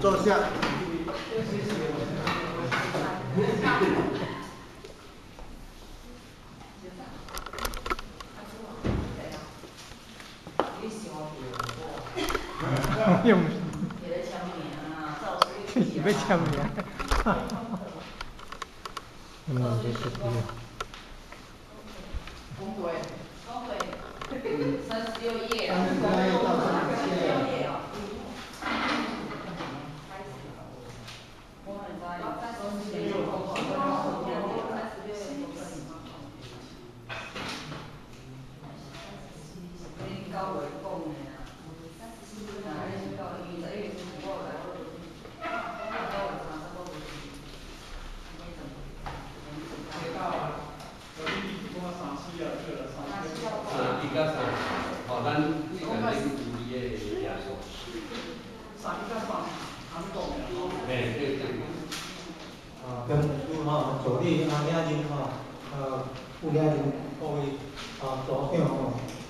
坐下。用，是欲签名。嗯，这是。 36页。 36到37页。 三一甲三，吼，咱几个咧有伊的页数。 三一甲三，嘿，对对。啊，跟主吼，助理啊，领人吼，副领人各位啊，组长吼，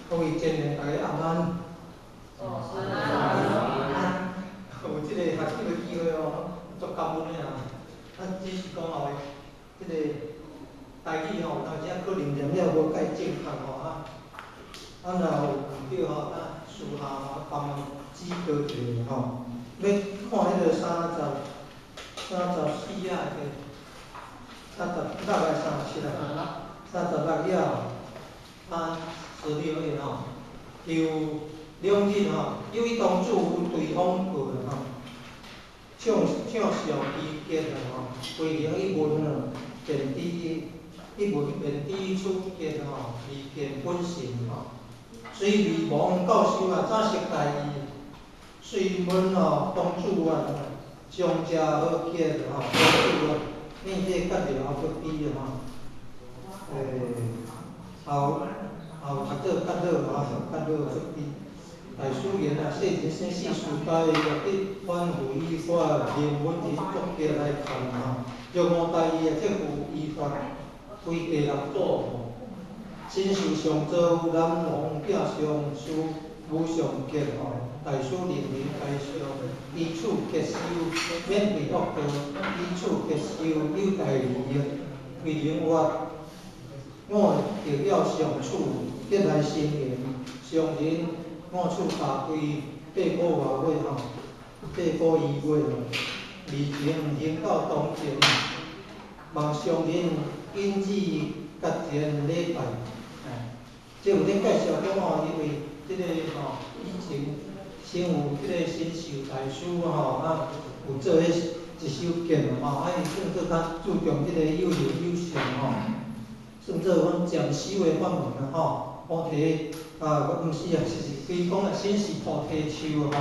各位前人大家晚安。安。有這个学習的機會哦，足感恩的啊。啊，只是講吼，這个台語吼，有當時仔可能念了無介正確吼啊。啊，若有毋對吼，啊，私下吼幫忙指導一下吼。欲看彼个34頁的，36還37啊？36頁，啊，16頁吼，有兩日吼，有一當主有對方過吼，唱唱上基結啊吼，規能一問啊，便知一問便知處結吼，未見本性吼。雖未忘教授啊，早識大義，遂問吼當主啊，上者好結吼，當主啊，面對甲了閣比吼，後後讀做較老吼，較老閣比。大師言啊，世人生死時代，若得反覆依法，認本之作結來看吼，若無大義啊，這負依法歸第六祖吼。身受上座南王囝上師無上結吼，大師認人該上，依處結修免被惡道，依處結修有大利益，為靈活五得了上處結來成緣，上人五處大歸八個外月吼，八個餘月吼，未曾行到當前，望上人引指甲前禮拜。這有咧介紹講吼，因為這个吼以前先有這个神秀大師吼，啊有做彼一首偈吼，啊伊算做較注重這个有形有相吼，算做阮禪修的法門啊吼。菩提啊，毋是啊，是規講啊，身是菩提樹吼，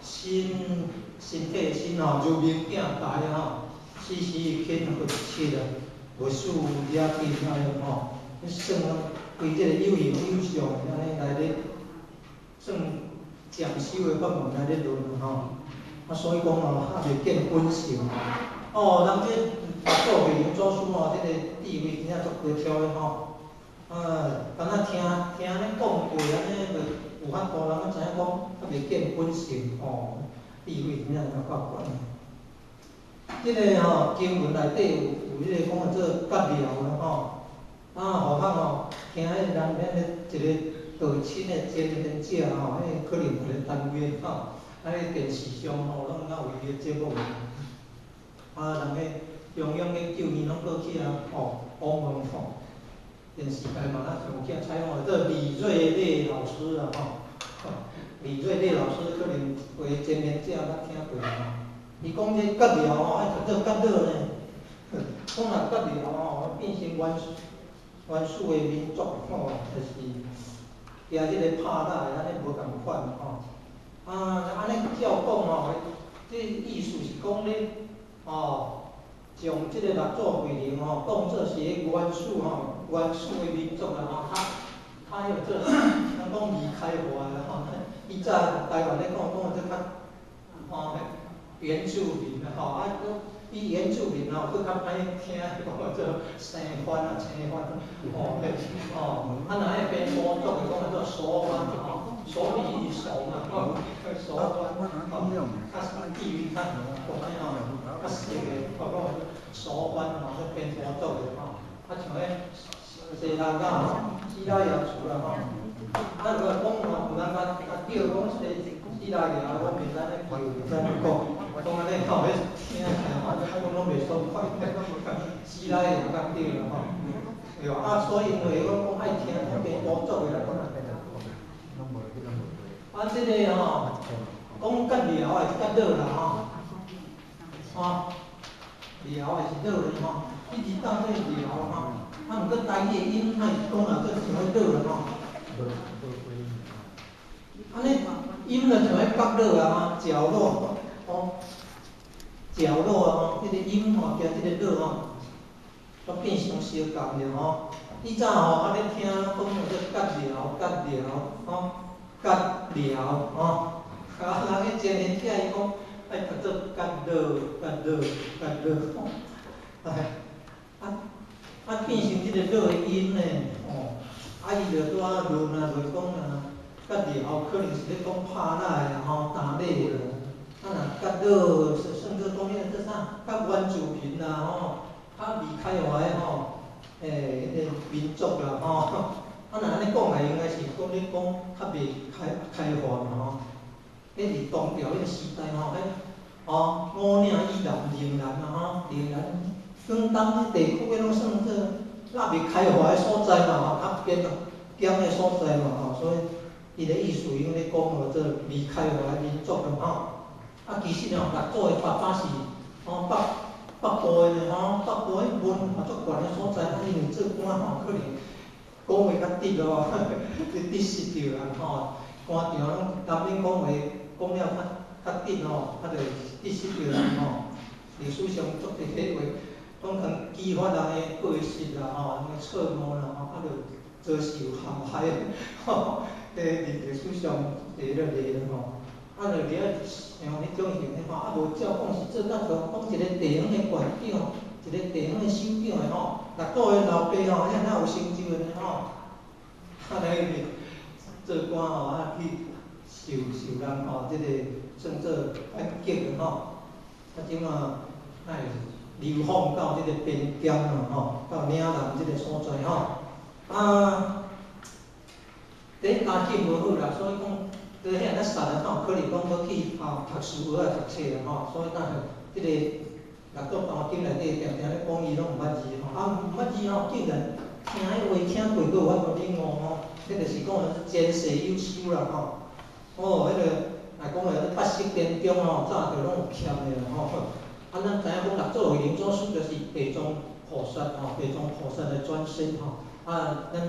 身身體的身吼，如明鏡台吼，時時懇佛七啊，無事惹緊安尼吼，算規這個有形有相按呢來咧，算禪修的法門來咧論吼。啊，所以講吼，猶未見本性。哦，人這六祖慧能祖師吼，這個地位真正足高超的吼。啊，敢若聽聽按呢講過按呢，就有法度人知影講，猶未見本性吼，地位真正有夠懸。這个吼經文內底有彼個講做結寮啦吼。啊，予較吼，聽彼個人彼個一個道親的前賢者吼，彼個可能一個單位吼，啊，彼電視上吼攏敢有伊个節目。啊，人个中央研究院攏過去啊，吼，訪問吼，電視台嘛，咱有去採訪這李瑞烈老師啊吼，李瑞烈老師可能有的前賢者捌聽過吼。伊講這結寮吼，愛讀做結老呢，講若結寮吼，變成原始的民族吼，就是驚這个拍打的，按呢無仝款吼。啊，按呢照講吼，這意思是講咧，吼，將這个六祖慧能吼，當做是個原始吼，原始的民族啊吼，較有這人講未開化的吼，以早台灣咧講講這較吼原住民啊吼，啊，比原住民吼，閣較歹聽，講做生番啊，青番，吼，吼，啊，若彼邊土族的講做索番吼，索比伊慫啊，吼，索番，吼，較地域較悬吼，較熟的，包括熟番吼，咧编舞作的吼，啊像彼西拉雅吼，西拉雅族啦吼，啊如果講吼，有人共共叫講西西拉雅，我袂使按呢叫，袂使按呢講，講按呢吼，彼聽起來吼，講攏袂爽快，西拉雅較對啦吼。對啊，所以因為我講愛聽編舞作的啦，啊，這个吼，講甲寮還是甲樂啦吼，吼，寮還是樂咧吼，一直當做寮吼，啊，毋過台語的音，若是講若做像彼樂啦吼。按呢音就像彼角落啊，角落，吼，角落啊吼，彼個音吼，加這个樂吼，都變成相仝了吼。以早吼，啊咧聽講叫做甲寮，甲寮，吼。甲寮吼，啊，人彼前年聽伊講，愛讀做甲樂，甲樂，甲樂，吼，哎，啊啊變成這個樂的音呢，吼，啊伊就拄仔論啊，就講啊，甲寮可能是咧講拍獵的吼，打獵的，啊若甲樂是算做講彼個做啥，較原住民啦吼，較未開發的吼，欸，彼個民族啦吼。啊，若按呢講來，應該是講咧講較未開開發嘛吼。彼是唐朝彼個時代吼，彼吼五嶺以南、嶺南啊吼，嶺南廣東彼地區，彼攏算做猶未開發的所在嘛吼，較邊疆的所在嘛吼，所以伊的意思用咧講號做未開發的民族啦吼。啊，其實吼，六祖的爸爸是吼北北部的吼，北部彼文化足懸的所在，啊，因為做官吼，可能。講話較直哦，就直實著啦吼。官場攏難免講話講了較較直吼，啊就直實著人吼。歷史上足濟彼話，攏通激發人的過失啦吼，人的錯誤啦吼，啊就遭受陷害吼。佇歷史上佇咧例啦吼。啊，就伫遐像彼種型的吼，啊無照講是做甲像講一個地方的縣長，一個地方的首長的吼，六祖的老爸吼，遐爾有成就的呢吼，啊來去做官吼，啊去受受人吼，這個算做反擊的吼，啊這馬愛流放到這個邊疆啊吼，到嶺南這個所在吼，啊，佇家境無好啦，所以講。佇遐爾散啊吼，可能講欲去吼讀書學仔讀冊啦吼，所以咱這個六祖壇經內底定定咧講伊攏毋捌字吼，啊毋捌字吼，竟然聽彼話聽過閣有法度領悟吼，彼就是講前世有修啦吼。哦，彼個若講話八識田中吼，早就攏有欠的啦吼。啊，咱知影講六祖慧能祖師就是地藏菩薩吼，地藏菩薩的轉世吼。啊，咱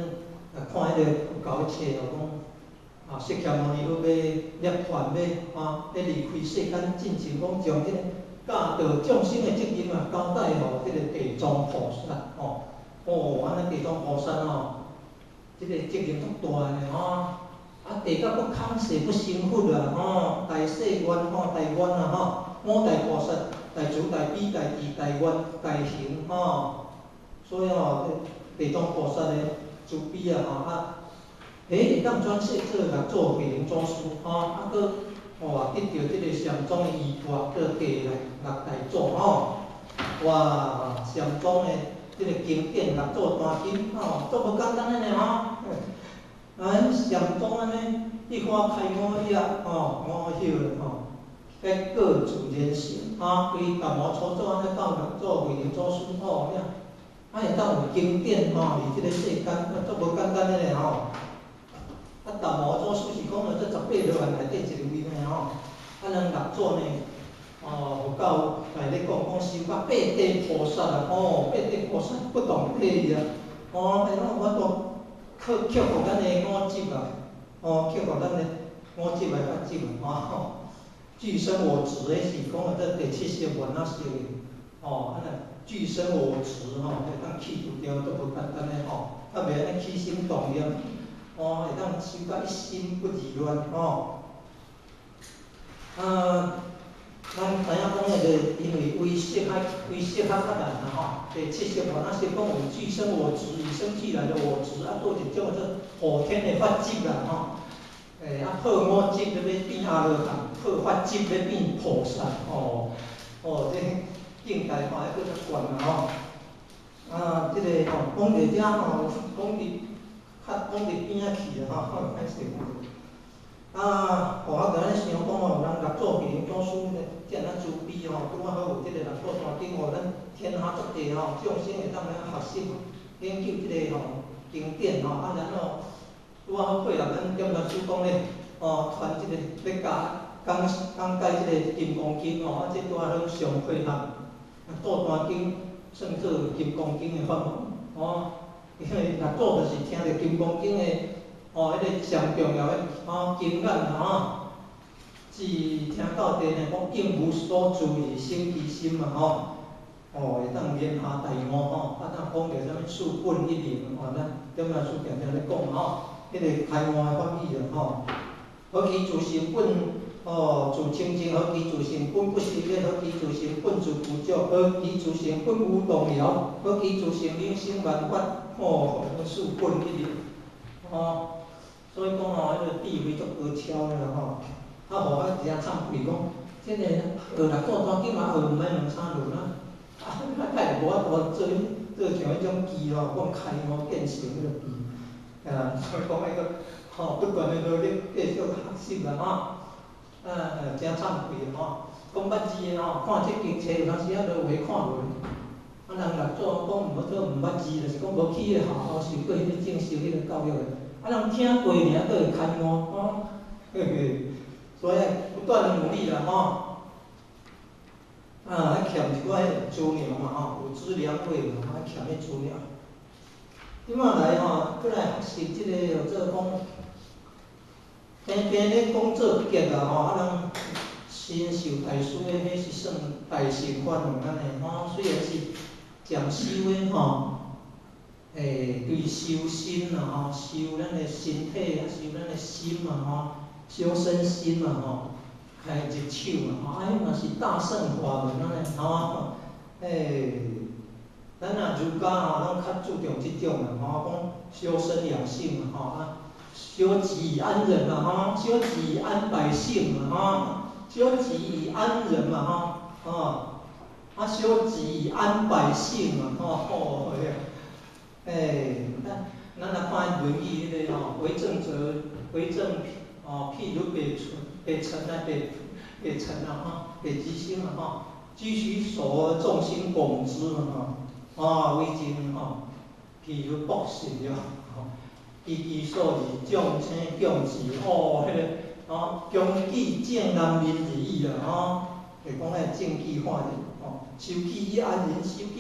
若看彼個佛教的冊吼講。啊，釋迦牟尼佛欲涅槃欲啊，欲離開世間進前，講將這個教導眾生的責任啊，交代予這個地藏菩薩吼。哦，按呢地藏菩薩吼，這個責任足大的吼。啊，地到閣空誓欲成佛啦吼，大誓願吼，大願啦吼，五大菩薩，大慈大悲大智大願大行吼。所以吼，地藏菩薩的慈悲啊吼啊。欸，會當轉世做六祖慧能祖師吼，啊，閣哇得著這個禪宗的衣缽，閣繼六六大祖吼，哇，禪宗的這個經典六祖壇經吼，足無簡單的呢吼。啊，禪宗按呢一花開五葉吼，五葉吼，結果自然成吼，規達摩初祖按呢到六祖慧能祖師吼，啊會當有經典吼，佇這個世間，足無簡單的呢吼。啊，達摩祖師是講的，這十八羅漢內底一個位呢吼。啊，咱六祖呢，哦，佛教內咧講講修到八地菩薩啊，吼，八地菩薩不動地啊，吼，會攏有法度克克服咱的五執啊，吼，克服咱的五執來法執啊，吼。俱生我執的是講的這第七識末那識的，吼，啊若俱生我執吼，會當去除掉都無簡單的吼，啊袂按呢起心動念。哦，會當修到一心不二亂吼。啊，咱知影講彼個，因為唯識較唯識較較難啦吼。第七識末那識講有俱生我執，與生俱來的我執，啊，閣一種叫做後天的法執啦吼。欸，啊，破我執欲變阿羅漢，破法執欲變菩薩，哦，哦，這境界吼，猶閣較懸啦吼。啊，這個吼，講佇遮吼，講佇較講佇邊仔去啦吼，歹勢講。啊，吼，啊，共咱想講吼，人六祖慧能祖師遮爾慈悲吼，拄仔好有這個六祖壇經，予咱天下足濟吼眾生會當來學習研究這個吼經典吼，啊，然後拄仔好配合咱點傳師講咧，哦，傳這個欲教講講解這個金剛經吼，啊，這拄仔好相配合，六祖壇經算做金剛經的法門，哦，因為六祖就是聽著金剛經的。哦，彼個上重要的吼經眼啦吼，是聽到佇呢講應無所住而生其心嘛吼，哦，會當言下大悟吼，啊，當講著啥物四本一靈吼，咱點老師定定咧講吼，彼個開悟的法語啦吼，何其自性本哦，自清淨，何其自性本不生滅，何其自性本自具足，何其自性本無動搖，何其自性能生萬法，吼，四本一靈，吼。所以講吼，彼個智慧足高超的啦吼。啊，予我真慚愧講，這個學六祖壇經嘛學毋免兩三輪啊，啊，啊，會無法度做做像彼種機吼，講開悟見性彼個機，啊，所以講彼個吼不斷的努力繼續學習啦吼，啊，真慚愧吼。講捌字的吼，看這經冊有當時仔落話看落，啊，人六祖講毋好做毋捌字，就是講無去彼個學校受過彼個正式彼個教育的。啊，人聽過爾，閣會開悟吼，嘿嘿，所以不斷的努力啦吼。啊，愛欠一寡彼個資糧嘛吼，有資糧位嘛，愛欠彼資糧。這擺來吼，閣來學習這個叫做講，平平咧講做結啦吼，啊人神秀大師的彼是算大乘法門按呢吼，雖然是講修的吼。對修身啦吼，修咱的身體啊，修咱的心嘛吼，修身心嘛吼，開入手嘛吼，啊，彼嘛是大乘法門按呢吼，咱若儒家吼，攏較注重這種啦吼，講修身養性嘛吼，啊，修己以安人嘛吼，修己以安百姓嘛吼，修己以安人嘛吼，哦，啊，修己以安百姓嘛吼，哦，咱咱若看《論語》彼個吼，為政者為政哦，譬如北辰，北辰啊，北北辰啊吼，北極星啊吼，舉其手而眾星拱之嘛吼，啊，為政吼，譬如卜筮了吼，居其所而眾星拱之，哦，彼個吼，恭敬正南民而已啦吼，就講愛正氣化人吼，修己以安人，修己。